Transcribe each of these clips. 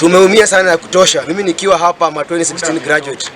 Tumeumia sana ya kutosha. Mimi nikiwa hapa ma 2016 graduate.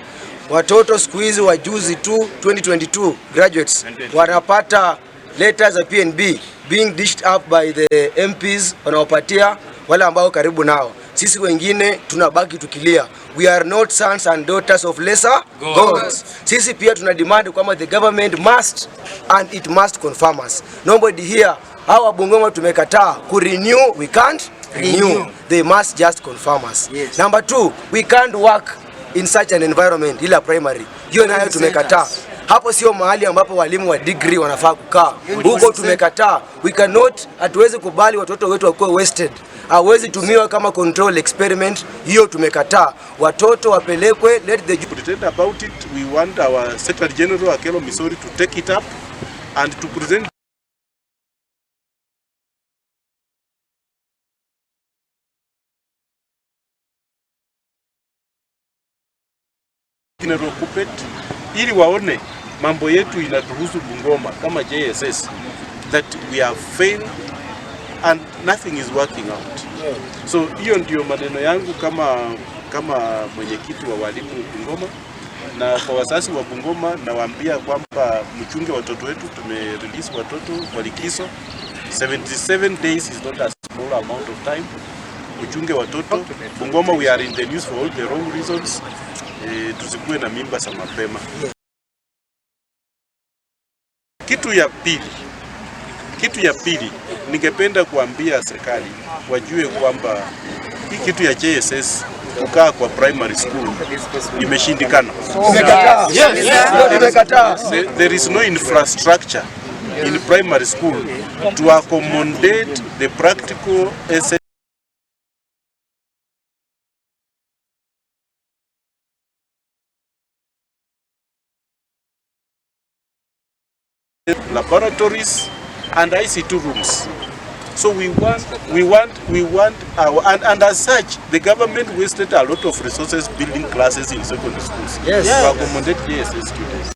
Watoto siku hizi wa juzi tu 2022 graduates wanapata letters za PNB being dished up by the MPs, wanawapatia wale ambao karibu nao. Sisi wengine tunabaki tukilia. We are not sons and daughters of lesser gods. Sisi pia tuna demand kwamba the government must and it must confirm us. Nobody here, hawa Bungoma tumekataa ku renew, we can't renew. They must just confirm us. Yes. Number two, we can't work in such an environment ila primary. Hiyo nayo tumekataa. Hapo sio mahali ambapo walimu wa degree wanafaa kukaa. Huko tumekataa. We cannot, hatuwezi kubali watoto wetu wakuwe wasted. Hawezi tumiwa kama control experiment. Hiyo tumekataa. Watoto wapelekwe, let the Pretend about it. We want our Secretary General Akelo Misori to take it up and to present General Kuppet ili waone mambo yetu inatuhusu Bungoma kama JSS, that we have failed and nothing is working out. So hiyo ndio maneno yangu kama mwenyekiti wa walimu Bungoma, na kwa wazazi wa Bungoma nawaambia kwamba mchunge watoto wetu. Tume release watoto kwa likizo. 77 days is not a small amount of time. Mchunge watoto Bungoma, we are in the news for all the wrong reasons. Tusikuwe na mimba za mapema. Kitu ya pili ningependa kuambia serikali wajue kwamba hii kitu ya JSS kukaa kwa primary school imeshindikana. Tumekataa. Yes. Tumekataa. There is no infrastructure in primary school to accommodate the practical laboratories and ICT rooms. So we want our, and as such, the government wasted a lot of resources building classes in secondary schools Yes. to accommodate JSS students.